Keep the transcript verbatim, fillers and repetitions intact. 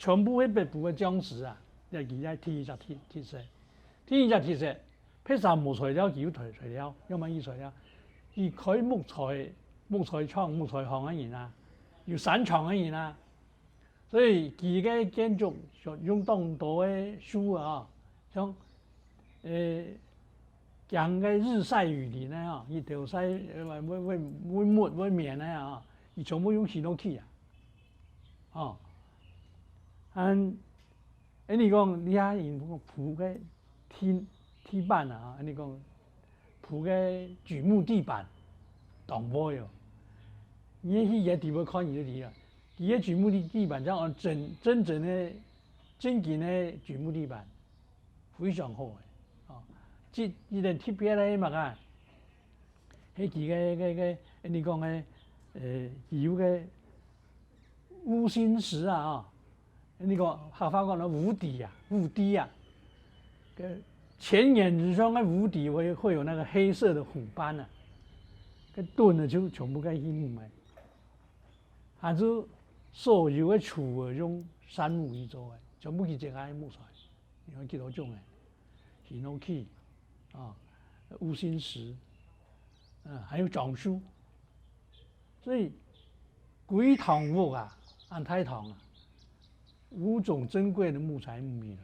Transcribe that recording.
全部係北部个匠師啊，這佢个第一隻特特色。第二隻特色，別儕無材料，佢有材材料，仰般有材料？佢開木材木材廠、木材行个人啊，有山場个人啊，所以佢个建築用當多个樹啊，像呃，驚个日曬雨淋个啊，日頭曬會會會會會木會綿个啊，佢全部用hinoki啊，哦，恁，恁樣講，你看人鋪个地地板啊，恁樣講鋪个櫸木地板，當好喲。你去个地方看你就知啊，佢个櫸木地地板像真真正个正經个櫸木地板。 非常好个，哦，這一點特別个嘛个，係佢个个个，你講个，呃，佢有个烏心石啊，哦，你講客話講个屋底啊，屋底啊，个前眼之上个屋底會會有那個黑色的虎斑啊，个墩呢就全部个係木个，還有所有个櫥仔用杉木去做个，全部佢自家个木材。 你看幾多種欸，hinoki啊，烏心石，嗯，還有樟樹。所以歸堂屋啊，恁大堂啊，五種珍貴的木材木米來，